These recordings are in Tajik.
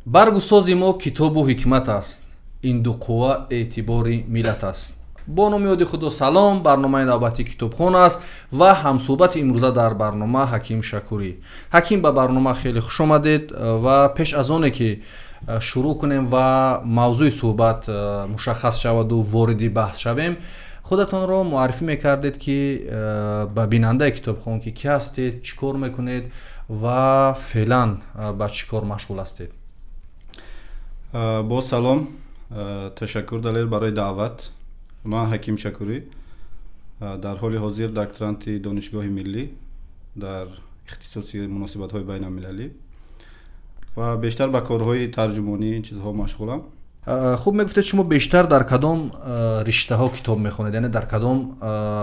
Баргу сози мо китобу ҳикмат аст, ин ду қувва эътибори миллат аст. Бо номи ёди худо, салом. Барномаи навбатии «Китобхон» аст ва ҳамсӯҳбати имрӯза дар барнома Ҳаким Шакурӣ. Ҳаким, ба барнома хеле хуш омадед. Ва пеш аз оне ки шурӯъ кунем ва мавзӯи суҳбат мушаххас шаваду вориди баҳс шавем, худатонро муаррифӣ мекардед, ки ба бинандаи «Китобхон», ки кӣ ҳастед, чӣ кор мекунед ва феълан ба чӣ кор машғул ҳастед. Боз салом, ташаккур, Далер, барои даъват. Ман Ҳаким Шакурӣ, дар ҳоли ҳозир докторанти Донишгоҳи миллӣ дар ихтисоси муносибатҳои байналмилалӣ ва бештар ба корҳои тарҷумонӣ, ин чизҳо машғулам. Хуб, мегуфтед, шумо бештар дар кадом риштаҳо китоб мехонед, яъне дар кадом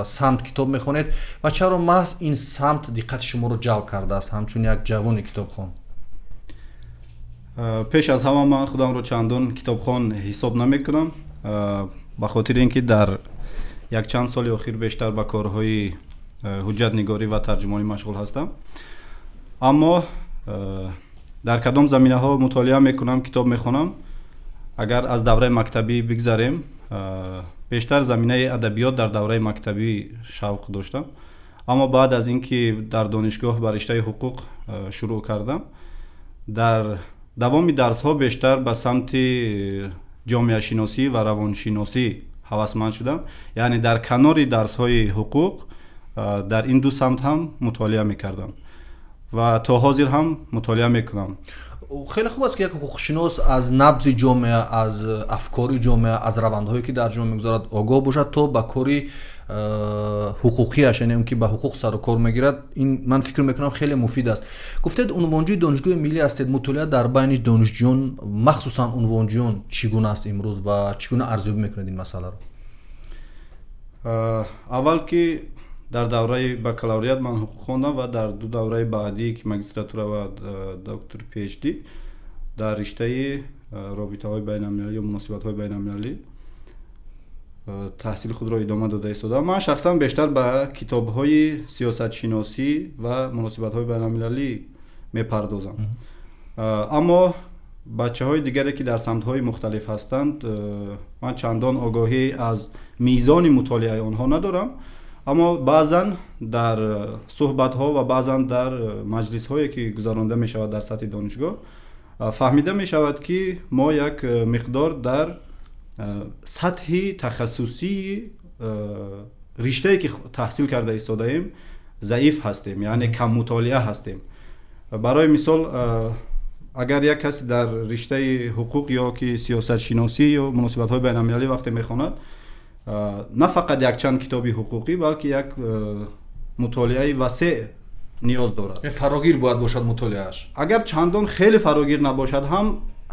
самт китоб мехонед ва чаро маҳз ин самт диққати шуморо ҷалб кардааст ҳамчун як ҷавони китобхон? Пеш аз ҳама, ман худамро чандон китобхон ҳисоб намекунам, ба хотири ин ки дар якчанд соли охир бештар ба корҳои ҳуҷҷатнигорӣ ва тарҷумонӣ машғул ҳастам. Аммо дар кадом заминаҳо мутолиа мекунам, китоб мехонам? Агар аз давраи мактабӣ бигзарем, бештар заминаи адабиёт дар давраи мактабӣ шавқ доштам. Аммо баъд аз ин ки дар донишгоҳ ба риштаи ҳуқуқ шурӯъ кардам, дар давоми дарсҳо бештар ба самти ҷомеашиносӣ ва равоншиносӣ ҳавасманд шудам. Яъне дар канори дарсҳои ҳуқуқ дар ин ду самт ҳам мутолиа мекардам ва то ҳозир ҳам мутолиа мекунам. Хеле хуб аст, ки як ҳуқуқшинос аз набзи ҷомеа, аз афкори ҷомеа, аз равандҳое, ки дар ҷомеа мегузарад, огоҳ бошад, то ба кори ҳуқуқияш, яъне он ки ба ҳуқуқ сару кор мегирад. Ин, ман фикр мекунам, хеле муфид аст. Гуфтед, унвонҷӯи Донишгоҳи миллӣ ҳастед. Мутолиа дар байни донишҷӯён, махсусан унвонҷӯён, чӣ гуна аст имрӯз ва чӣ гуна арзёбӣ мекунед ин масъаларо? Аввал ки дар давраи бакалавриат ман ҳуқуқ хондам ва дар ду давраи баъдӣ, ки магистратура ва доктор PhD, дар риштаи робитаҳои байналмилалӣ ё муносибатҳои байналмилалӣ таҳсили худро идома дода истодаам. Ман шахсан бештар ба китобҳои сиёсатшиносӣ ва муносибатҳои байналмилалӣ мепардозам. Аммо бачаҳои дигаре, ки дар самтҳои мухталиф ҳастанд, ман чандон огоҳӣ аз мизони мутолиаи онҳо надорам. Аммо баъзан дар суҳбатҳо ва баъзан дар маҷлисҳое, ки гузаронда мешавад дар сатҳи донишгоҳ, фаҳмида мешавад, ки мо як миқдор дар сатҳи тахассусии риштае, ки таҳсил карда истодаем, заиф ҳастем, яъне каммутолиа ҳастем. Барои мисол, агар як касе дар риштаи ҳуқуқ ё ки сиёсатшиносӣ ё муносибатҳои байналмилалӣ вақте мехонад, на фақат якчанд китоби ҳуқуқӣ, балки як мутолиаи васеъ ниёз дорад. Фарогир бояд бошад мутолиааш. Агар чандон хеле фарогир набошад ҳам,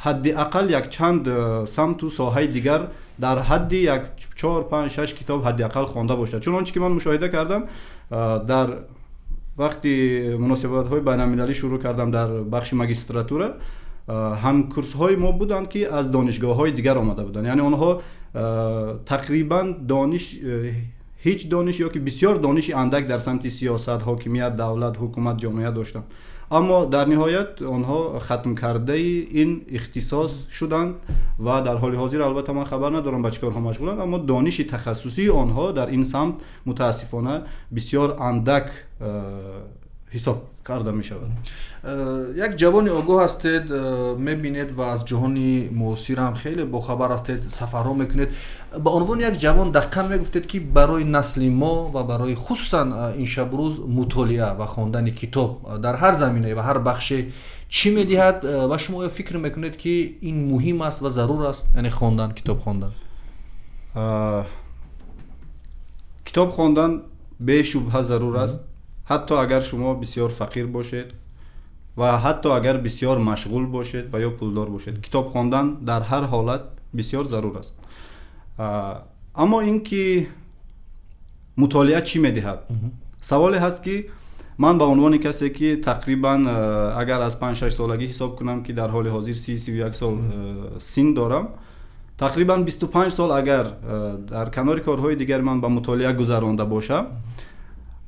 ҳадди ақал якчанд самту соҳаи дигар дар ҳадди як чор, панҷ, шаш китоб ҳадди ақал хонда бошад. Чун он чи ки ман мушоҳида кардам, дар вақти муносибатҳои байналмилалӣ шурӯъ кардам дар бахши магистратура, ҳамкурсҳои мо буданд, ки аз донишгоҳҳои дигар омада буданд. Яъне онҳо тақрибан дониш, ҳеҷ дониш ё ки бисёр дониши андак дар самти сиёсат, ҳокимият, давлат, ҳукумат, ҷомеа доштанд. Аммо дар ниҳоят онҳо хатмкардаи ин ихтисос шуданд ва дар ҳоли ҳозир, албатта, ман хабар надорам, ба чӣ корҳо машғуланд, аммо дониши тахассусии онҳо дар ин самт, мутаассифона, бисёр андак ҳисоб карда мешавад. Як ҷавони огоҳ ҳастед, мебинед ва аз ҷаҳони муосир ҳам хеле бохабар ҳастед, сафарҳо мекунед. Ба унвони як ҷавон дақиқан мегуфтед, ки барои насли мо ва барои хусусан ин шабрӯз мутолиа ва хондани китоб дар ҳар заминае ва ҳар бахше чӣ медиҳад ва шумо оё фикр мекунед, ки ин муҳим аст ва зарур аст, яъне хондан, китоб хондан? Китоб хондан бешубҳа зарур аст, ҳатто агар шумо бисёр фақир бошед ва ҳатто агар бисёр машғул бошед ва ё пулдор бошед. Китоб хондан дар ҳар ҳолат бисёр зарур аст. Аммо ин ки мутолиа чӣ медиҳад, саволе ҳаст, ки ман ба унвони касе, ки тақрибан, агар аз 5-6 солагӣ ҳисоб кунам, ки дар ҳоли ҳозир 30-31 сол син дорам, тақрибан 25 сол агар дар канори корҳои дигар ман ба мутолиа гузаронда бошам,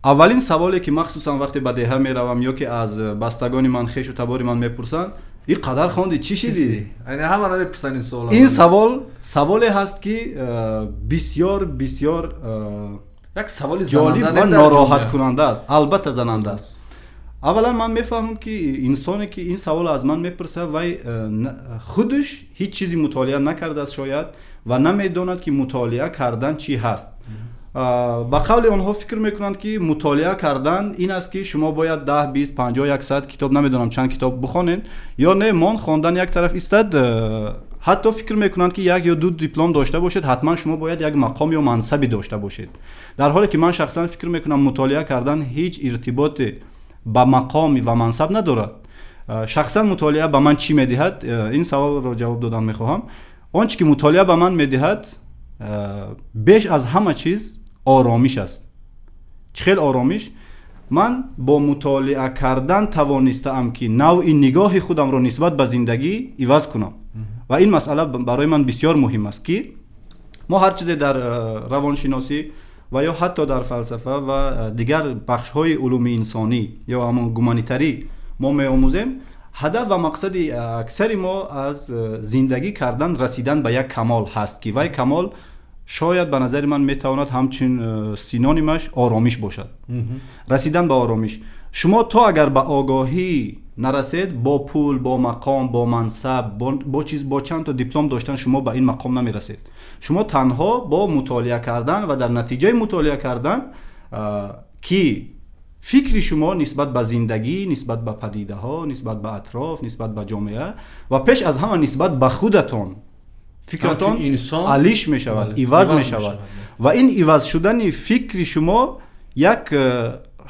аввалин саволе, ки махсусан вақте ба деҳа меравам ё ки аз бастагони ман, хешу табори ман мепурсанд. Ин қадар хонди, чӣ шидӣ? Ҳама намепурсанд ин суол. Ин савол саволе ҳаст, ки бисёр бисёр як саволи ҷолиб ва нороҳаткунанда аст. Албатта, зананда аст. Аввалан, ман мефаҳмам, ки инсоне, ки ин саволро аз ман мепурсад, вай худаш ҳеҷ чизе мутолиа накардааст шояд ва намедонад, ки мутолиа кардан чӣ ҳаст. Ба қавли онҳо, фикр мекунанд, ки мутолиа кардан ин аст, ки шумо бояд 10, 20, 50, 100 китоб, намедонам чанд китоб бихонед ё не. Мон хондан як тараф истад, ҳатто фикр мекунанд, ки як ё ду диплом дошта бошед, ҳатман шумо бояд як мақом ё мансабе дошта бошед. Дар ҳоле ки ман шахсан фикр мекунам, мутолиа кардан ҳеҷ иртиботе ба мақом ва мансаб надорад. Шахсан мутолиа ба ман чӣ медиҳад, ин саволро ҷавоб додан мехоҳам. Он чӣ ки мутолиа ба ман медиҳад, беш аз ҳама чиз оромиш аст. Чӣ хел оромиш? Ман бо мутолиа кардан тавонистаам, ки навъи нигоҳи худамро нисбат ба зиндагӣ иваз кунам. Ва ин масъала барои ман бисёр муҳим аст, ки мо ҳар чизе дар равоншиносӣ ва ё ҳатто дар фалсафа ва дигар бахшҳои улуми инсонӣ ё ҳамон гуманитарӣ мо меомӯзем, ҳадаф ва мақсади аксари мо аз зиндагӣ кардан расидан ба як камол ҳаст, ки вай камол шояд, ба назари ман, метавонад ҳамчун синонимаш оромиш бошад, расидан ба оромиш. Шумо то агар ба огоҳӣ нарасед, бо пул, бо мақом, бо мансаб, бо чиз, бо чанд то диплом доштан шумо ба ин мақом намерасед. Шумо танҳо бо мутолиа кардан ва дар натиҷаи мутолиа кардан, ки фикри шумо нисбат ба зиндагӣ, нисбат ба падидаҳо, нисбат ба атроф, нисбат ба ҷомеа ва пеш аз ҳама нисбат ба худатон фикратон алиш мешавад, иваз мешавад. Ва ин иваз шудани фикри шумо як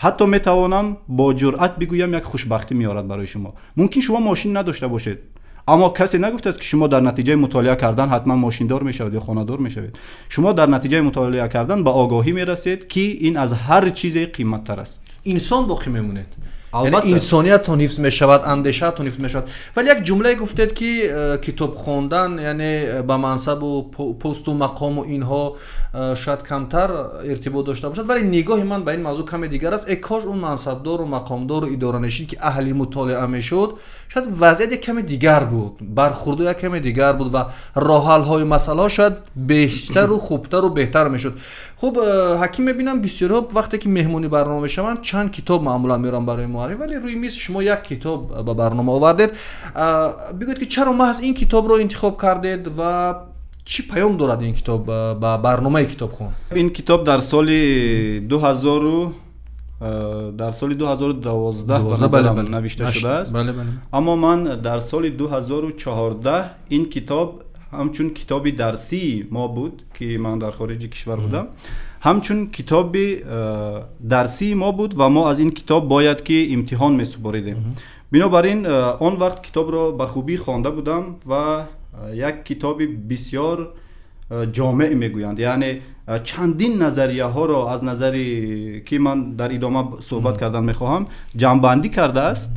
ҳатто метавонам бо ҷуръат бигӯям, як хушбахтӣ меорад барои шумо. Мумкин шумо мошин надошта бошед, аммо касе нагуфтааст, ки шумо дар натиҷаи мутолиа кардан ҳатман мошиндор мешавед ё хонадор мешавед. Шумо дар натиҷаи мутолиа кардан ба огоҳӣ мерасед, ки ин аз ҳар чизе қиматтар аст. Инсон боқӣ мемонед, инсониятон ҳифз мешавад, андешаатон ҳифз мешавад. Вале як ҷумлае гуфтед, ки китоб хондан, яъне ба мансабу посту мақому инҳо шояд камтар иртибот дошта бошад, вале нигоҳи ман ба ин мавзӯъ каме дигар аст. Э кош он мансабдору мақомдору идоранишин, ки аҳли мутолиа мешуд, шояд вазъият як каме дигар буд, бархурду як каме дигар буд ва роҳҳалҳои масъалаҳо шояд бештару хубтару беҳтар мешуд. Хуб, ҳаким, мебинам, бисёриҳо вақте ки меҳмони барнома мешаванд, чанд китоб маъмулан меоранд барои муарриф, вале рӯи миз шумо як китоб ба барнома овардед. Бигӯед, ки чаро маҳз ин китобро интихоб кардед ва чӣ паём дорад ин китоб ба барномаи Китобхон? Ин китоб дар соли 2012 ба назарам навишта шудааст, аммо ман дар соли 2014 ин китоб ҳамчун китоби дарсии мо буд, ки ман дар хориҷи кишвар будам, ҳамчун китоби дарсии мо буд ва мо аз ин китоб бояд ки имтиҳон месупоридем. Бинобар ин он вақт китобро ба хубӣ хонда будам ва як китоби бисёр ҷомеъ мегӯянд, яъне чандин назарияҳоро аз назари ки ман дар идома суҳбат кардан мехоҳам ҷамъбандӣ кардааст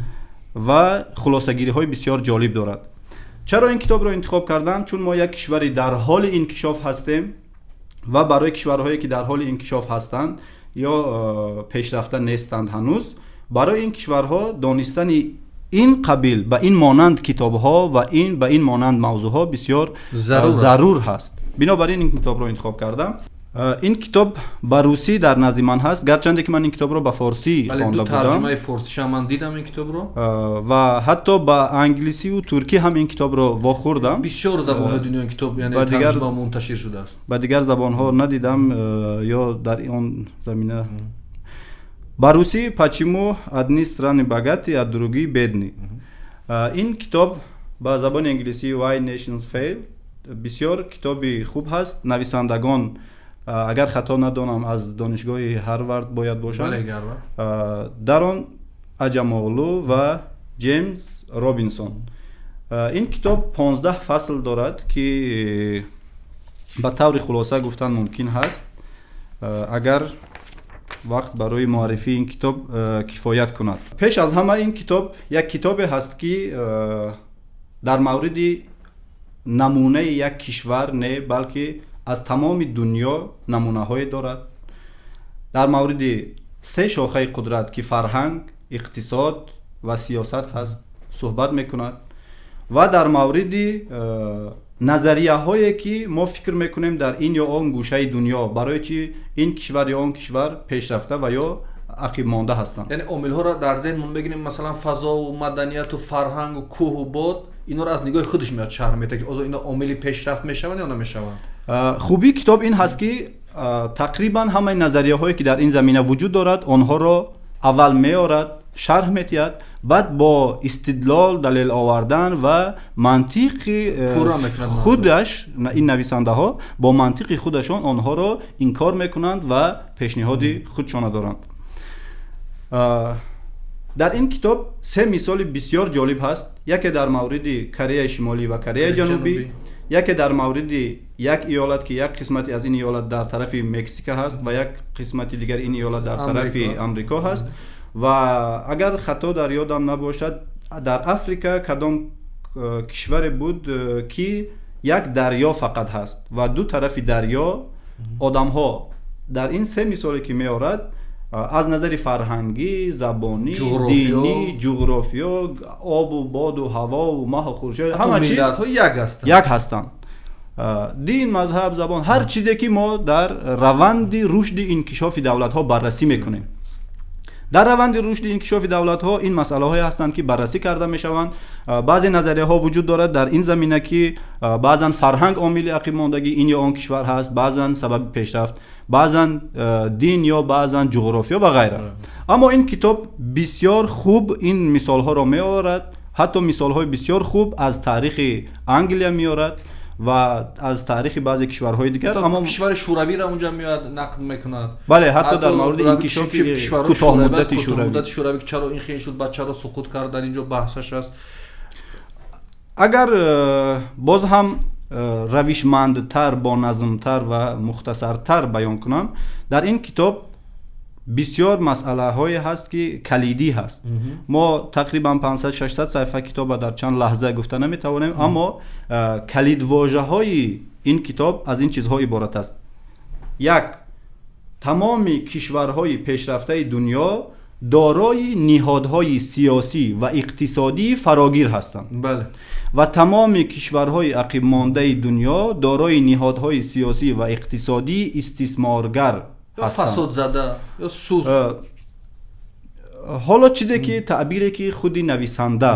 ва хулосагириҳои бисёр ҷолиб дорад. Чаро ин китобро интихоб кардам? Чун мо як кишвари дар ҳоли инкишоф ҳастем ва барои кишварҳое, ки дар ҳоли инкишоф ҳастанд ё пешрафта нестанд ҳанӯз, барои ин кишварҳо донистани ин қабил, ба ин монанд китобҳо ва ин ба ин монанд мавзӯъҳо бисёр зарур ҳаст. Бинобар ин ин китобро интихоб кардам. Ин китоб ба русӣ дар назди ман ҳаст, гарчанде ки ман ин китобро ба форсӣ хонда будам. Тарҷумаи форсиша ман дидам ин китобро. Ва ҳатто ба англисиву туркӣ ҳам ин китобро вохӯрдам. Бисёр забонҳои дунё ин китоб, яъне тарҷума мунташир шудааст. Ба дигар забонҳо надидам ё дар он замина. Ба русӣ «Почему одни страны богаты, а другие бедны». Ин китоб ба забони англисӣ «Why Nations Fail» бисёр китоби хуб ҳаст. Нависандагон, агар хато надонам, аз донишгоҳи Ҳарвард бояд бошанд, Дарон Аҷамоғлу ва Ҷеймс Робинсон. Ин китоб 15 фасл дорад, ки ба таври хулоса гуфтан мумкин ҳаст, агар вақт барои муаррифии ин китоб кифоят кунад. Пеш аз ҳама, ин китоб як китобе ҳаст, ки дар мавриди намунаи як кишвар не, балки аз тамоми дунё намунаҳое дорад, дар мавриди се шохаи қудрат, ки фарҳанг, иқтисод ва сиёсат ҳаст, суҳбат мекунад. Ва дар мавриди назарияҳое, ки мо фикр мекунем дар ин ё он гӯшаи дунё, барои чи ин кишвар ё он кишвар пешрафта ва ё ақибмонда ҳастанд. Яъне омилҳоро дар зеҳнмон бигирем, масалан, фазову маданияту фарҳангу кӯҳу бод, инҳоро аз нигоҳи худаш меояд, шарҳ медиҳад, ки озо ино омили пешрафт мешаванд ё намешаванд. Хубии китоб ин ҳаст, ки тақрибан ҳамаи назарияҳое, ки дар ин замина вуҷуд дорад, онҳоро аввал меорад, шарҳ медиҳад, баъд бо истидлол, далел овардан ва мантиқи худаш ин нависандаҳо бо мантиқи худашон онҳоро инкор мекунанд ва пешниҳоди худшона доранд. Дар ин китоб се мисоли бисёр ҷолиб ҳаст: яке дар мавриди Кореяи Шимолӣ ва Кореяи Ҷанубӣ, яке дар мавриди як иёлат, ки як қисмати аз ин иёлат дар тарафи Мексика ҳаст ва як қисмати дигари ин иёлат дар тарафи Амрико ҳаст, ва агар хато дар ёдам набошад, дар Африка кадом кишваре буд, ки як дарё фақат ҳаст ва ду тарафи дарё одамҳо. Дар ин се мисоле, ки меорад, аз назари фарҳангӣ, забонӣ, динӣ, ҷуғрофиё, обу боду ҳавову маҳу хуршед, ҳама чиз як ҳастанд: дин, мазҳаб, забон, ҳар чизе, ки мо дар раванди рушди инкишофи давлатҳо баррасӣ мекунем. Дар раванди рушди инкишофи давлатҳо ин масъалаҳое ҳастанд, ки баррасӣ карда мешаванд. Баъзе назарияҳо вуҷуд дорад дар ин замина, ки баъзан фарҳанг омили ақибмондагии ин ё он кишвар ҳаст, баъзан сабаби пешрафт, баъзан дин ё баъзан ҷуғрофиё ва ғайра. Аммо ин китоб бисёр хуб ин мисолҳоро меорад, ҳатто мисолҳои бисёр хуб аз таърихи Англия меорад ва аз таърихи баъзе кишварҳои дигар. Аммо кишвари Шӯравиро унҷа меояд, нақд мекунад. Бале, ҳатто дар мавриди инкишофи кӯтоҳмуддати Шӯравӣ, Шӯравӣ, ки чаро ин хел шуд, баъд чаро суқут кард, дар инҷо баҳсаш аст. Агар боз ҳам равишмандтар, боназмтар ва мухтасартар баён кунам, дар ин китоб бисёр масъалаҳое ҳаст, ки калидӣ ҳаст. Мо тақрибан 500-600 саҳифа китоба дар чанд лаҳза гуфта наметавонем, аммо калидвожаҳои ин китоб аз ин чизҳо иборат аст: як, тамоми кишварҳои пешрафтаи дунё дорои ниҳодҳои сиёсӣ ва иқтисодии фарогир ҳастанд ва тамоми кишварҳои ақибмондаи дунё дорои ниҳодҳои сиёсӣ ва иқтисодии истисморгар фасодзада ё суст. Ҳоло чизе ки таъбире, ки худи нависанда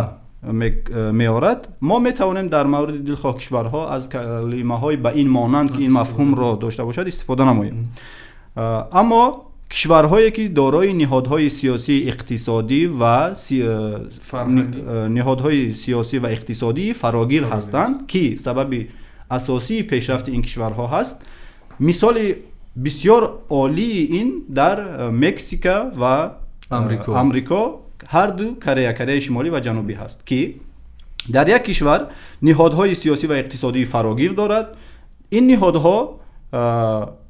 меорад, мо метавонем дар мавриди дилхоҳ кишварҳо аз калимаҳои ба ин монанд, ки ин мафҳумро дошта бошад, истифода намоем. Аммо кишварҳое, ки дорои ниҳодҳои сиёсӣ, иқтисодӣ ва ниҳодҳои сиёсӣ ва иқтисодии фарогир ҳастанд, ки сабаби асосии пешрафти ин кишварҳо ҳаст, мисоли бисёр олии ин дар Мексика ва Амрико, ҳарду Корея, Кореяи Шимолӣ ва Ҷанубӣ ҳаст, ки дар як кишвар ниҳодҳои сиёсӣ ва иқтисодии фарогир дорад. Ин ниҳодҳо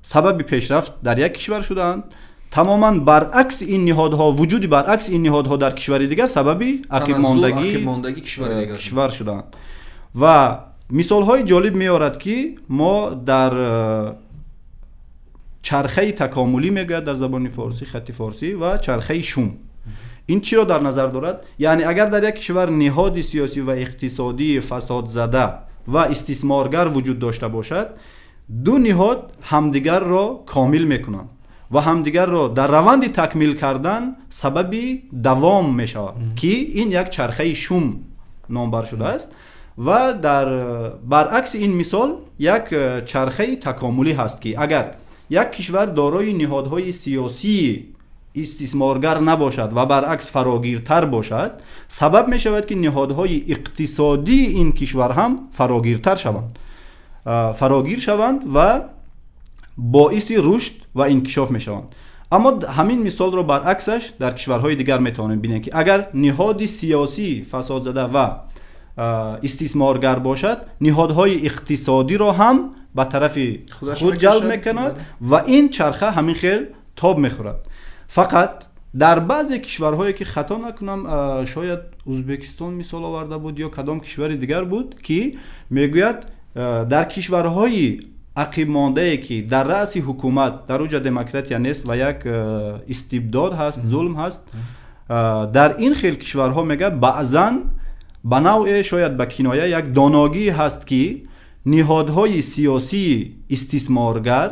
сабаби пешрафт дар як кишвар шудаанд. Тамоман баръакси ин ниҳодҳо, вуҷуди баръакси ин ниҳодҳо дар кишвари дигар сабаби ақибмондагии кишвар шудаанд. Ва мисолҳои ҷолиб меорад, ки мо дар чархаи такомулӣ мегӯяд дар забони форсӣ, хати форсӣ, ва чархаи шум. Ин чиро дар назар дорад? Яъне агар дар як кишвар ниҳоди сиёсӣ ва иқтисодии фасодзада ва истисморгар вуҷуд дошта бошад, ду ниҳод ҳамдигарро комил мекунанд ва ҳамдигарро дар раванди такмил кардан сабаби давом мешавад, ки ин як чархаи шум номбар шудааст. Ва дар баръакси ин мисол як чархаи такомулӣ ҳаст, ки агар як кишвар дорои ниҳодҳои сиёсии истисморгар набошад ва баръакс фарогиртар бошад, сабаб мешавад, ки ниҳодҳои иқтисодии ин кишвар ҳам фарогиртар шаванд, фарогир шаванд ва боиси рушд ва инкишоф мешаванд. Аммо ҳамин мисолро баръаксаш дар кишварҳои дигар метавонем бинем, ки агар ниҳоди сиёсӣ фасодзада ва истисморгар бошад, ниҳодҳои иқтисодиро ҳам ба тарафи худ ҷалб мекунад ва ин чарха ҳамин хел тоб мехӯрад. Фақат дар баъзе кишварҳое, ки хато накунам, шояд Узбекистон мисол оварда буд ё кадом кишвари дигар буд, ки мегӯяд, дар кишварҳои ақибмондае, ки дар раъси ҳукумат дар уҷа демократия нест ва як истибдод ҳаст, зулм ҳаст, дар ин хел кишварҳо, мегӯяд, баъзан Ба навъе шояд ба киноя як доногӣ ҳаст, ки ниҳодҳои сиёсии истисморгар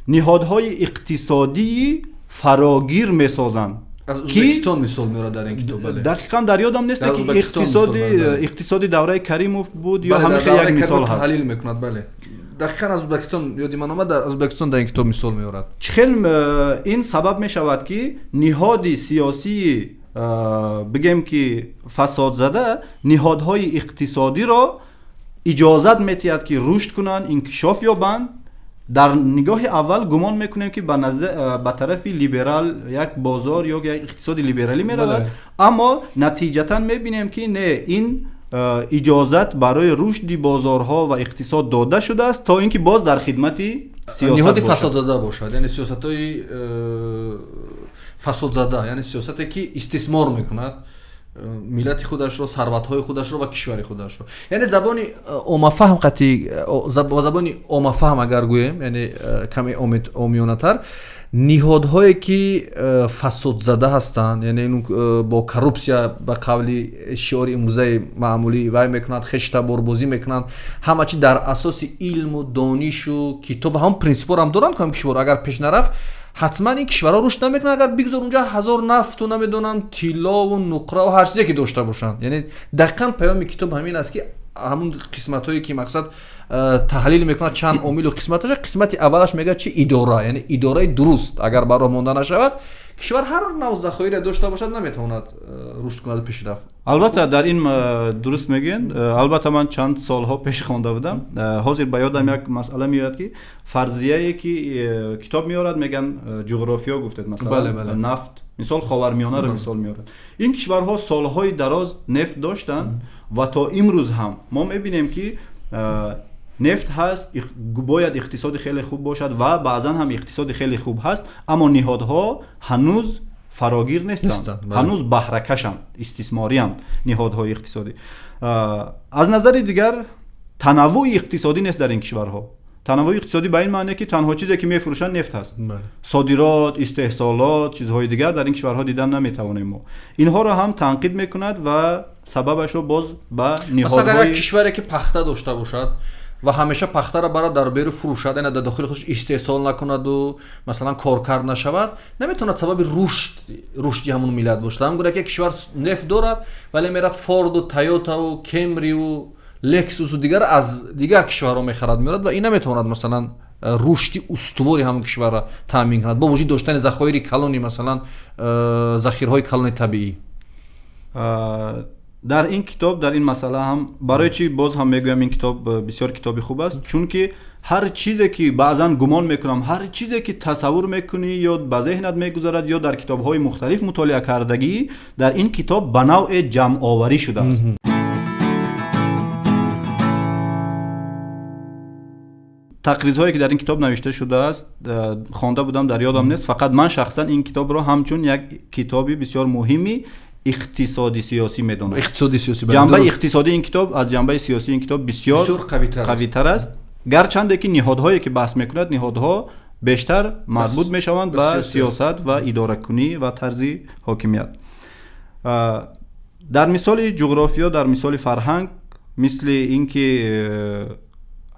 ниҳодҳои иқтисодии фарогир месозанд. Аз Ӯзбекистон мисол меорад дар ин китоб, бале. Дақиқан дар ёдам нест, ки иқтисоди давраи Каримов буд ё ҳамин хел як мисол ҳаст. Таҳлил мекунад, бале. Дақиқан аз Ӯзбекистон ёди ман омад, аз Ӯзбекистон дар ин китоб мисол меорад. Чӣ хел ин сабаб мешавад, ки ниҳоди сиёсии бигем ки фасодзада ниҳодҳои иқтисодиро иҷозат метиҳад, ки рушд кунанд, инкишоф ёбанд. Дар нигоҳи аввал гумон мекунем, ки ба тарафи либерал як бозор ё як иқтисоди либералӣ меравад, аммо натиҷатан мебинем, ки не, ин иҷозат барои рушди бозорҳо ва иқтисод дода шудааст, то ин ки боз дар хидмати сиёсат ниҳоди фасодзада бошад, яъне сиёсатҳои фасодзада, яъне сиёсате ки истисмор мекунад миллати худашро, сарватҳои худашро ва кишвари худашро. Яъне забони оммафаҳм қати ба забони оммафаҳм агар гӯем, яъне каме омиёнатар, ниҳодҳое ки фасодзада ҳастанд, яъне бо коррупсия ба қавли шиори имрӯзаи маъмулӣ вай мекунанд, хештаборбозӣ мекунанд, ҳама чи дар асоси илму донишу китоб ва ҳамон принсипҳоро ҳам доранд, ҳамин кишвар агар пеш нарафт, ҳатман ин кишварҳо рушд намекунанд, агар бигзор унҷа ҳазор нафту намедонам тиллову нуқраву ҳар чизе ки дошта бошанд. Яъне дақиқан паёми китоб ҳамин аст, ки ҳамун қисматҳое ки мақсад таҳлил мекунад чанд омилу қисматаша, қисмати аввалаш мегӯяд чи идора, яъне идораи дуруст агар ба роҳ монда нашавад, кишвар ҳар нав захоире дошта бошад, наметавонад рушд кунад, пешрафт. Албатта, дар ин дуруст мегӯянд. Албатта, ман чанд солҳо пеш хонда будам, ҳозир ба ёдам як масъала меояд, ки фарзияе ки китоб меорад, мегӯянд, ҷуғрофиё гуфтед, масалан нафт, мисол Ховармиёнаро мисол меорад. Ин кишварҳо солҳои дароз нефт доштанд ва то имрӯз ҳам мо мебинем, ки нефт ҳаст, бояд иқтисоди хеле хуб бошад ва баъзан ҳам иқтисоди хеле хуб ҳаст, аммо ниҳодҳо ҳанӯз фарогир нестанд, ҳанӯз баҳракашанд, истисморианд ниҳодҳои иқтисодӣ. Аз назари дигар танаввуи иқтисодӣ нест дар ин кишварҳо. Танаввуи иқтисодӣ ба ин маъне, ки танҳо чизе ки мефурӯшанд нефт ҳаст. Содирот, истеҳсолот, чизҳои дигар дар ин кишварҳо дидан наметавонем мо. Инҳоро ҳам танқид мекунад ва сабабашро боз ба ниҳодҳои, агар як кишваре ки пахта дошта бошад ва ҳамеша пахтаро барад дар берун фурӯшад, яъне дар дохили худаш истеҳсол накунаду масалан коркард нашавад, наметавонад сабаби рушди ҳамун миллат бошад. Ҳамон гуна ки кишвар нефт дорад, вале мерад Форду, Тойотаву, Кемриву, Лексусу дигар аз дигар кишварҳо мехарад, меорад ва ин наметавонад масалан рушди устувори ҳамон кишварро таъмин кунад бо вуҷуди доштани захоири калони, масалан захираҳои калони табиӣ. Дар ин китоб дар ин масъала ҳам, барои чӣ боз ҳам мегӯям, ин китоб бисёр китоби хуб аст, чунки ҳар чизе ки баъзан гумон мекунам, ҳар чизе ки тасаввур мекунӣ ё ба зеҳнат мегузарад ё дар китобҳои мухталиф мутолиа кардагӣ, дар ин китоб ба навъе ҷамъоварӣ шудааст. Тақризҳое ки дар ин китоб навишта шудааст, хонда будам, дар ёдам нест. Фақат ман шахсан ин китобро ҳамчун як китоби бисёр муҳими иқтисоди сиёсӣ медонам. Иқтисоди сиёсӣ. Ҷанбаи иқтисодии ин китоб аз ҷанбаи сиёсии ин китоб бисёр қавитар аст, гарчанде ки ниҳодҳое ки баҳс мекунад, ниҳодҳо бештар марбут мешаванд ба сиёсат ва идоракунӣ ва тарзи ҳокимият. Дар мисоли ҷуғрофиё, дар мисоли фарҳанг, мисли ин ки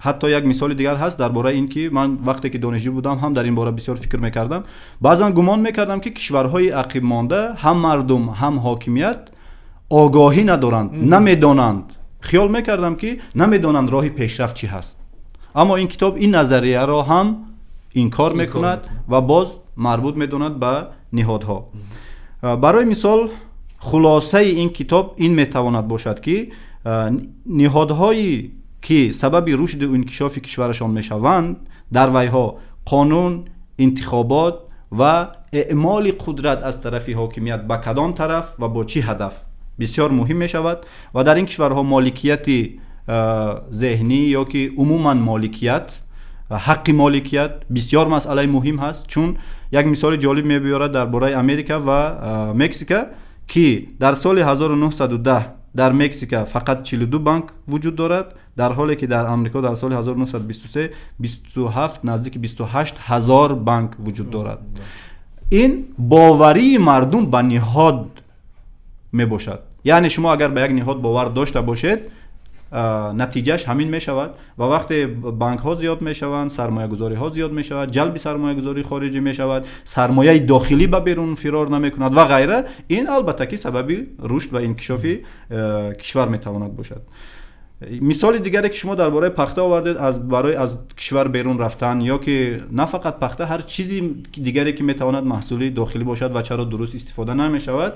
ҳатто як мисоли дигар ҳаст дар бораи ин ки ман вақте ки донишҷӯ будам ҳам дар ин бора бисёр фикр мекардам. Баъзан гумон мекардам, ки кишварҳои ақибмонда ҳам мардум, ҳам ҳокимият огоҳӣ надоранд, намедонанд. Хиёл мекардам, ки намедонанд роҳи пешрафт чӣ ҳаст, аммо ин китоб ин назарияро ҳам инкор мекунад ва боз марбут медонад ба ниҳодҳо. Барои мисол, хулосаи ин китоб ин метавонад бошад, ки ниҳодҳои ки сабаби рушду инкишофи кишварашон мешаванд, дар вайҳо қонун, интихобот ва эъмоли қудрат аз тарафи ҳокимият ба кадом тараф ва бо чӣ ҳадаф бисёр муҳим мешавад ва дар ин кишварҳо моликияти зеҳнӣ ё ки умуман моликият, ҳаққи моликият бисёр масъалаи муҳим ҳаст. Чун як мисоли ҷолиб мебиёрад дар бораи Америка ва Мексика, ки дар соли 1910 дар Мексика фақат 42 банк вуҷуд дорад, дар ҳоле ки дар Амрико дар соли 1923 27, наздики 28 ҳазор банк вуҷуд дорад. Ин боварии мардум ба ниҳод мебошад. Яъне шумо агар ба як ниҳод бовар дошта бошед, натиҷааш ҳамин мешавад. Ва вақте банкҳо зиёд мешаванд, сармоягузориҳо зиёд мешавад, ҷалби сармоягузории хориҷӣ мешавад, сармояи дохилӣ ба берун фирор намекунад ва ғайра, ин албатта ки сабаби рушд ва инкишофи кишвар метавонад бошад. Мисоли дигаре ки шумо дар бораи пахта овардед, аз барои аз кишвар берун рафтан, ё ки на фақат пахта, ҳар чизи дигаре ки метавонад маҳсули дохилӣ бошад ва чаро дуруст истифода намешавад,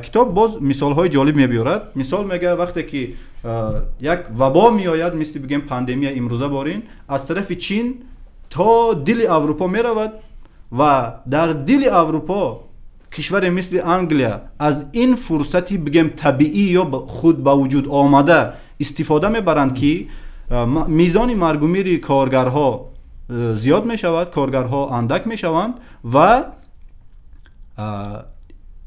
китоб боз мисолҳои ҷолиб мебиёрад. Мисол мегӯяд, вақте ки як вабо меояд, мисли бигем пандемия имрӯза борин, аз тарафи Чин то дили Аврупо меравад ва дар дили Аврупо кишваре мисли Англия аз ин фурсати бигем табиӣ ё худ ба вуҷуд омада истифода мебаранд, ки мизони маргумири коргарҳо зиёд мешавад, коргарҳо андак мешаванд ва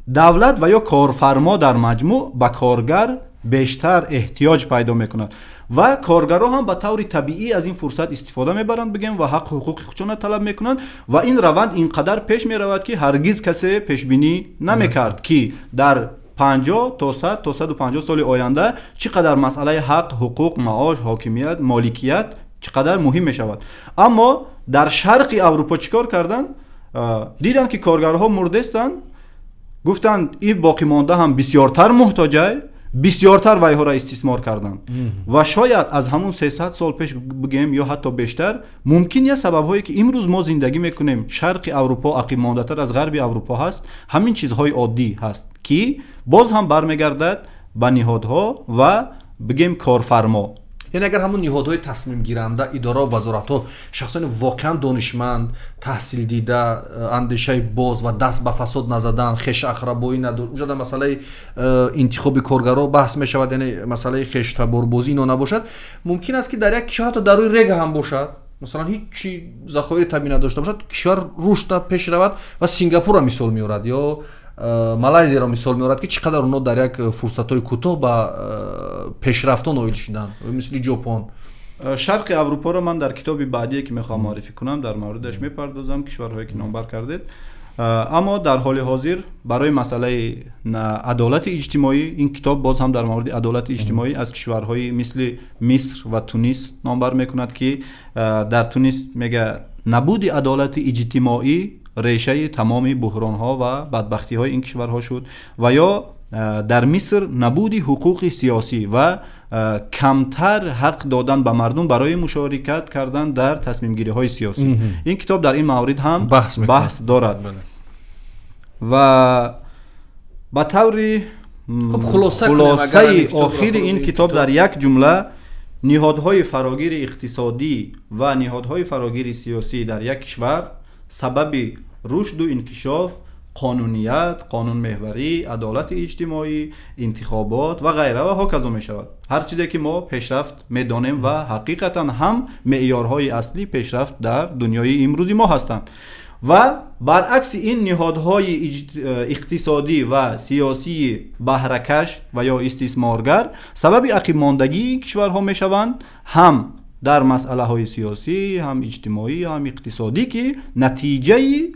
давлат ва ё корфармо дар маҷмӯъ ба коргар бештар эҳтиёҷ пайдо мекунад ва коргарҳо ҳам ба таври табиӣ аз ин фурсат истифода мебаранд, бигем, ва ҳаққу ҳуқуқи худшонро талаб мекунанд. Ва ин раванд ин қадар пеш меравад, ки ҳаргиз касе пешбинӣ намекард, ки дар 50 то 100 то 150 соли оянда чӣ қадар масъалаи ҳақ, ҳуқуқ, маош, ҳокимият, моликият чӣ қадар муҳим мешавад. Аммо дар шарқи Аврупо чӣ кор карданд? Диданд, ки коргарҳо мурдестанд, гуфтанд, ин боқимонда ҳам бисёртар муҳтоҷай, бисёртар вайҳоро истисмор карданд. Ва шояд аз ҳамун 300 сол пеш бигем ё ҳатто бештар, мумкин як сабабҳое ки имрӯз мо зиндагӣ мекунем, шарқи Аврупо ақибмондатар аз ғарби Аврупо ҳаст, ҳамин чизҳои оддӣ ҳаст, ки боз ҳам бармегардад ба ниҳодҳо ва бигем корфармо. Яъне агар ҳамун ниҳодҳои тасмимгиранда, идора ва вазоратҳо шахсони воқеан донишманд, таҳсилдида, андешаи боз ва даст ба фасод назадан, хешахрабоӣ надошт, унҷа дар масъалаи интихоби коргарҳо баҳс мешавад, яъне масъалаи хештаборбозӣ ино набошад, мумкин аст, ки дар як кишвар, ҳатто дар рӯи рега ҳам бошад, масалан, ҳеҷ чи захоири табиӣ надошта бошад, кишвар рушд пеш равад. Ва Сингапурро мисол меорад ё Малайзияро мисол меорад, ки чӣ қадар онҳо дар як фурсатҳои кӯтоҳ ба пешрафтҳо ноил шуданд, мисли Ҷопон. Шарқи Аврупоро ман дар китоби баъдие, ки мехоҳам муаррифӣ кунам, дар мавридаш мепардозам, кишварҳое ки номбар кардед. Аммо дар ҳоли ҳозир барои масъалаи адолати иҷтимоӣ ин китоб боз ҳам дар мавриди адолати иҷтимоӣ аз кишварҳои мисли Миср ва Тунис номбар мекунад, ки дар Тунис мега набуди адолати иҷтимоӣ решаи тамоми буҳронҳо ва бадбахтиҳои ин кишварҳо шуд, ва ё дар Миср набуди ҳуқуқи сиёсӣ ва камтар ҳақ додан ба мардум барои мушорикат кардан дар тасмимгириҳои сиёсӣ. Ин китоб дар ин маврид ҳам баҳс дорад ва ба таври хулосаи охири ин китоб дар як ҷумла: ниҳодҳои фарогири иқтисодӣ ва ниҳодҳои фарогири сиёсӣ дар як кишвар сабаби рушду инкишоф, қонуният, қонунмеҳварӣ, адолати иҷтимоӣ, интихобот ва ғайра ва ҳоказо мешавад. Ҳар чизе ки мо пешрафт медонем ва ҳақиқатан ҳам меъёрҳои аслӣ пешрафт дар дунёи имрӯзи мо ҳастанд. Ва баръакси ин, ниҳодҳои иқтисодӣ ва сиёсии баҳракаш ва ё истисморгар сабаби ақибмондагии кишварҳо мешаванд, ҳам дар масъалаҳои сиёсӣ, ҳам иҷтимоӣ, ҳам иқтисодӣ, ки натиҷаи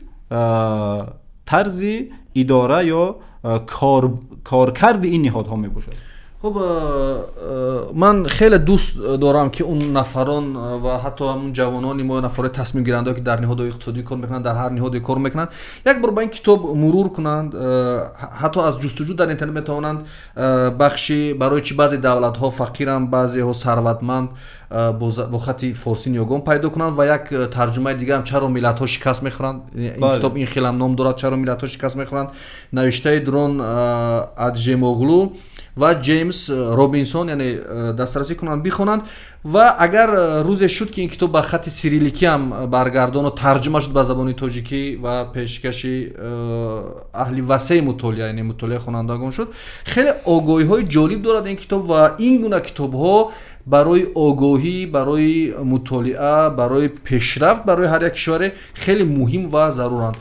тарзи идора ё коркарди ин ниҳодҳо мебошад. Хуб, ман хеле дӯст дорам, ки он нафарон ва ҳатто ҳамун ҷавонони мо, нафарои тасмимгирандае, ки дар ниҳодҳои иқтисодӣ кор мекунанд, дар ҳар ниҳоде кор мекунанд, як бор ба ин китоб мурур кунанд. Ҳатто аз ҷустуҷӯ дар интернет метавонанд бахши барои чӣ баъзе давлатҳо фақиранд, баъзеҳо сарватманд бо хати форсӣ ниёгон пайдо кунанд ва як тарҷумаи дигарам, чаро миллатҳо шикаст мехӯранд. Ин китоб ин хелам ном дорад, чаро миллатҳо шикаст мехӯранд, навиштаи Дрон Аджемоглу ва Ҷеймс Робинсон. Яъне дастрасӣ кунанд, бихонанд. Ва агар рӯзе шуд, ки ин китоб ба хати сириликӣ ҳам баргардону тарҷума шуд ба забони тоҷикӣ ва пешкаши аҳли васеи мутолиа, яъне мутолиаи хонандагон шуд, хеле огоҳиҳои ҷолиб дорад ин китоб. Ва ин гуна китобҳо барои огоҳӣ, барои мутолиа, барои пешрафт барои ҳар як кишваре хеле муҳим ва заруранд.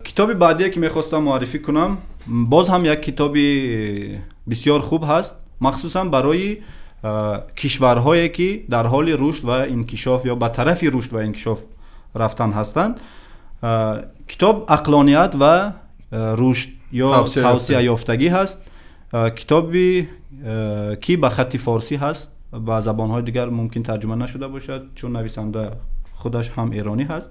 Китоби баъдие, ки мехостам муаррифӣ кунам, боз ҳам як китоби бисёр хуб ҳаст, махсусан барои кишварҳое, ки дар ҳоли рушд ва инкишоф ё ба тарафи рушд ва инкишоф рафтан ҳастанд. Китоб «Ақлоният ва рушд ё тавсеаёфтагӣ» ҳаст. Китоби ки ба хатти форсӣ ҳаст, ба забонҳои дигар мумкин тарҷума нашуда бошад, чун нависанда худаш ҳам эронӣ ҳаст.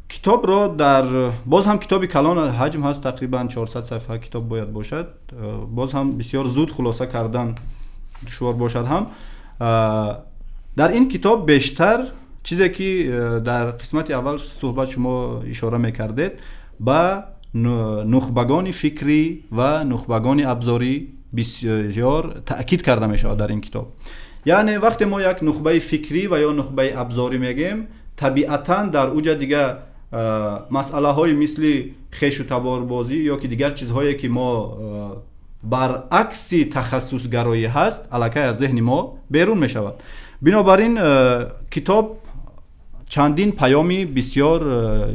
Китобро дар боз ҳам китоби калон ҳаҷм ҳаст, тақрибан 400 сафҳа китоб бояд бошад. Боз ҳам бисёр зуд хулоса кардан душвор бошад ҳам. Дар ин китоб бештар чизе ки дар қисмати аввал суҳбат шумо ишора мекардед, ба нухбагони фикрӣ ва нухбагони абзорӣ бисёр таъкид карда мешавад дар ин китоб. Яъне вақте мо як нухбаи фикрӣ ва ё нухбаи абзорӣ мегӯем, табиатан дар уҷа дига масъалаҳои мисли хешу таборбозӣ ё ки дигар чизҳое ки мо баръакси тахассусгароӣ ҳаст, аллакай аз зеҳни мо берун мешавад. Бинобар ин китоб чандин паёми бисёр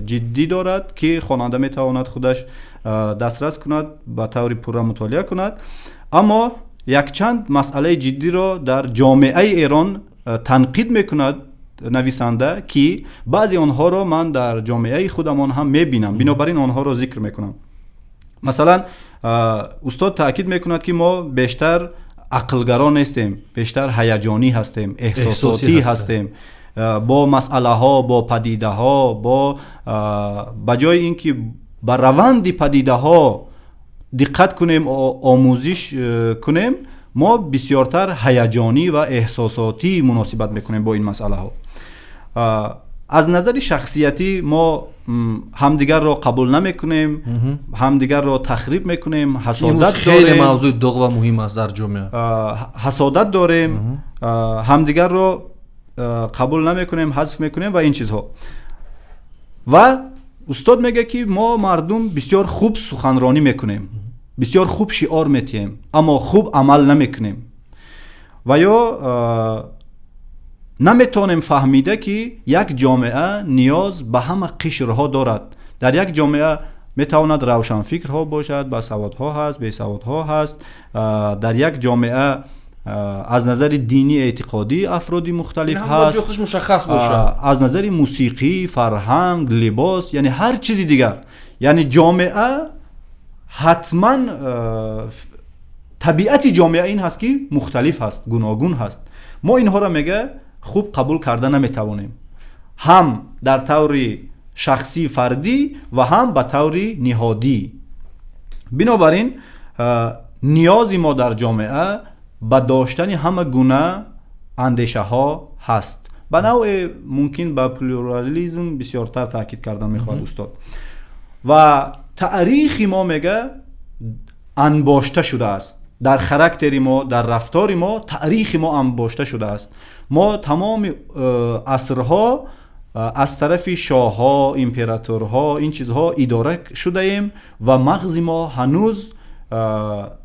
ҷиддӣ дорад, ки хонанда метавонад худаш дастрас кунад, ба таври пурра мутолиа кунад. Аммо якчанд масъалаи ҷиддиро дар ҷомеаи Эрон танқид мекунад нависанда, ки баъзе онҳоро ман дар ҷомеаи худамон ҳам мебинам, бинобар ин онҳоро зикр мекунам. Масалан, устод таъкид мекунад, ки мо бештар ақлгаро нестем, бештар ҳаяҷонӣ ҳастем, эҳсосотӣ ҳастем бо масъалаҳо, бо падидаҳо. Бо ба ҷои ин ки ба раванди падидаҳо диққат кунем, омӯзиш кунем, мо бисёртар ҳаяҷонӣ ва эҳсосотӣ муносибат мекунем бо ин масъалаҳо. Аз назари шахсиятӣ мо ҳамдигарро қабул намекунем, ҳамдигарро тахриб мекунем, ҳасодат. Хеле мавзӯи доғ ва муҳим аст дар ҷомеа. Ҳасодат дорем, ҳамдигарро қабул намекунем, ҳазф мекунем ва ин чизҳо. Ва устод мегӯяд, ки мо мардум бисёр хуб суханронӣ мекунем, бисёр хуб шиор метиҳем, аммо хуб амал намекунем ва ё наметавонем фаҳмида, ки як ҷомеа ниёз ба ҳама қишрҳо дорад. Дар як ҷомеа метавонад равшанфикрҳо бошад, басаводҳо ҳаст, бесаводҳо ҳаст. Дар як ҷомеа аз назари динӣ, эътиқодӣ афроди мухталиф ҳаст. Мушаххас бошад. Аз назари мусиқӣ, фарҳанг, либос, яъне ҳар чизи дигар. Яъне ҷомеа ҳатман, табиати ҷомеа ин ҳаст, ки мухталиф ҳаст, гуногун ҳаст. Мо инҳоро, мега, хуб қабул карда наметавонем, ҳам дар таври шахсӣ, фардӣ ва ҳам ба таври ниҳодӣ. Бинобар ин ниёзи мо дар ҷомеа ба доштани ҳама гуна андешаҳо ҳаст. Ба навъе мумкин ба плюрализм бисёртар таъкид кардан мехоҳад устод. Ва таърихи мо, мега, анбошта шудааст дар характери мо, дар рафтори мо таърихи мо анбошта шудааст. Мо тамоми асрҳо аз тарафи шоҳҳо, императорҳо, ин чизҳо идора шудаем ва мағзи мо ҳанӯз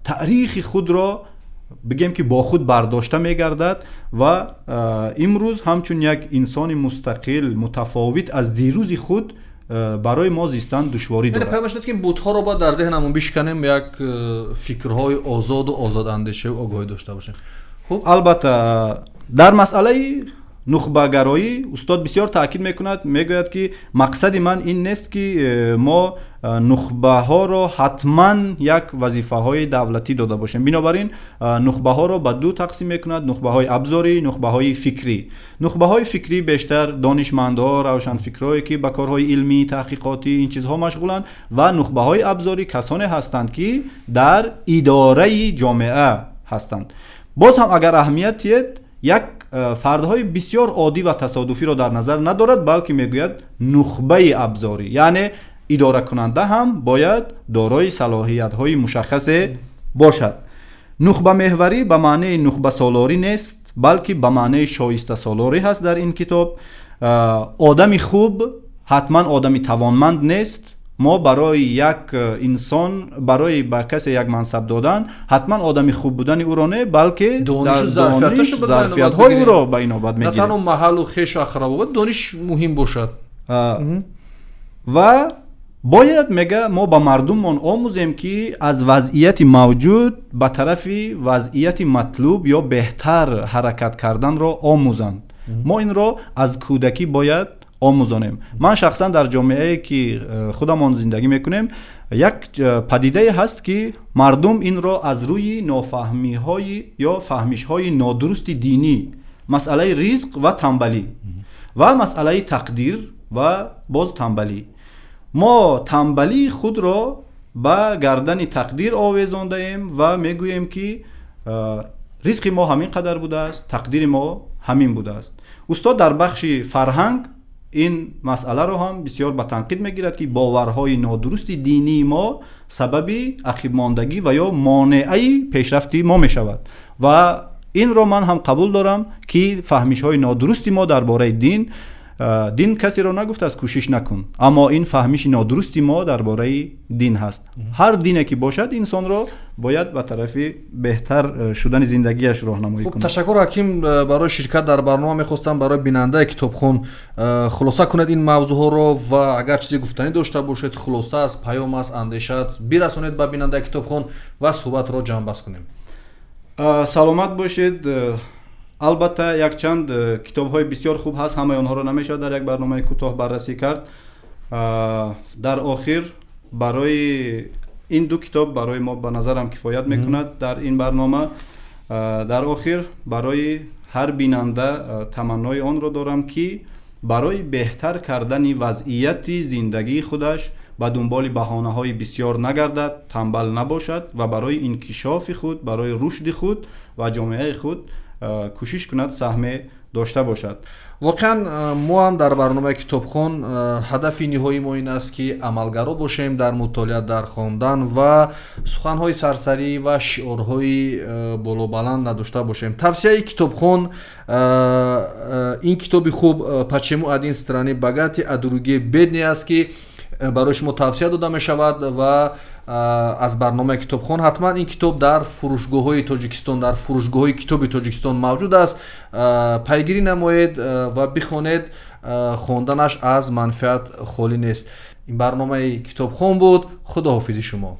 таърихи худро, бигем, ки бо худ бардошта мегардад ва имрӯз ҳамчун як инсони мустақил, мутафовит аз дирӯзи худ барои мо зистан душворӣ дорад. Паёмаш ки бутҳоро бояд дар зеҳнамон бишканем, як фикрҳои озоду озодандешаву огоҳӣ дошта бошем. Хуб, албатта, дар масъалаи нухбагароӣ устод бисёр таъкид мекунад. Мегӯяд, ки мақсади ман ин нест, ки мо нухбаҳоро ҳатман як вазифаҳои давлатӣ дода бошем. Бинобар ин нухбаҳоро ба ду тақсим мекунад: нухбаҳои абзорӣ, нухбаҳои фикрӣ. Нухбаҳои фикрӣ бештар донишмандҳо, равшанфикрҳое, ки ба корҳои илмӣ, таҳқиқотӣ, ин чизҳо машғуланд, ва нухбаҳои абзорӣ касоне ҳастанд, ки дар идораи ҷомеа ҳастанд. Боз ҳам агар аҳамият диҳед, як фардҳои бисёр оддӣ ва тасодуфиро дар назар надорад, балки мегӯяд нухбаи абзорӣ, яъне идоракунанда ҳам бояд дорои салоҳиятҳои мушаххасе бошад. Нухбамеҳварӣ ба маънии нухбасолорӣ нест, балки ба маънии шоистасолорӣ ҳаст. Дар ин китоб одами хуб ҳатман одами тавонманд нест. Мо барои як инсон, барои ба касе як мансаб додан ҳатман одами хуб будани ӯро не, балки зарфиятҳои ӯро ба инобат мегирем. На танҳо маҳаллу хешу ақрабо, дониш муҳим бошад. Ва бояд, мега, мо ба мардуммон омӯзем, ки аз вазъияти мавҷуд ба тарафи вазъияти матлуб ё беҳтар ҳаракат карданро омӯзанд. Мо инро аз кӯдакӣ бояд Омӯзонем. Ман шахсан дар ҷомеае, ки худамон зиндагӣ мекунем, як падидае ҳаст, ки мардум инро аз рӯи нофаҳмиҳои ё фаҳмишҳои нодурусти динӣ, масъалаи ризқ ва тамбалӣ ва масъалаи тақдир ва боз тамбалӣ, мо тамбалии худро ба гардани тақдир овезондаем ва мегӯем, ки ризқи мо ҳамин қадар будааст, тақдири мо ҳамин будааст. Устод дар бахши фарҳанг ин масъаларо ҳам бисёр ба танқид мегирад, ки боварҳои нодурусти динии мо сабаби ақибмондагӣ ва ё монеаи пешрафти мо мешавад. Ва инро ман ҳам қабул дорам, ки фаҳмишҳои нодурусти мо дар бораи дин, дин касеро нагуфтааст, кӯшиш накун, аммо ин фаҳмиши нодурусти мо дар бораи дин ҳаст. Ҳар дине ки бошад, инсонро бояд ба тарафи беҳтар шудани зиндагиаш роҳнамоӣ Хуб. кунад. Ташаккур, ҳаким, барои ширкат дар барнома. Мехостам, барои бинандаи китобхон хулоса кунед ин мавзӯъҳоро ва агар чизе гуфтанӣ дошта бошед, хулоса аст, паём аст, андеша аст, бирасонед ба бинандаи китобхон ва суҳбатро ҷамъбаст кунем. Саломат бошед. Албатта, якчанд китобҳои бисёр хуб ҳаст, ҳамаи онҳоро намешавад дар як барномаи кӯтоҳ баррасӣ кард. Дар охир барои ин ду китоб барои мо ба назарам кифоят мекунад дар ин барнома. Дар охир барои ҳар бинанда таманнои онро дорам, ки барои беҳтар кардани вазъияти зиндагии худаш ба дунболи баҳонаҳои бисёр нагардад, тамбал набошад ва барои инкишофи худ, барои рушди худ ва ҷомеаи худ кӯшиш кунад, саҳме дошта бошад. Воқеан, мо ҳам дар барномаи китобхон ҳадафи ниҳоии мо ин аст, ки амалгаро бошем дар мутолиа, дар хондан ва суханҳои сарсарӣ ва шиорҳои болобаланд надошта бошем. Тавсияи китобхон ин китоби хуб «Почему одни страны богатые, а другие бедные» аст, ки барои шумо тавсия дода мешавад ва аз барномаи китобхон. Ҳатман ин китоб дар фурӯшгоҳҳои Тоҷикистон, дар фурӯшгоҳҳои китоби Тоҷикистон мавҷуд аст. Пайгирӣ намоед ва бихонед, хонданаш аз манфиат холӣ нест. Ин барномаи китобхон буд. Худоҳофизи шумо.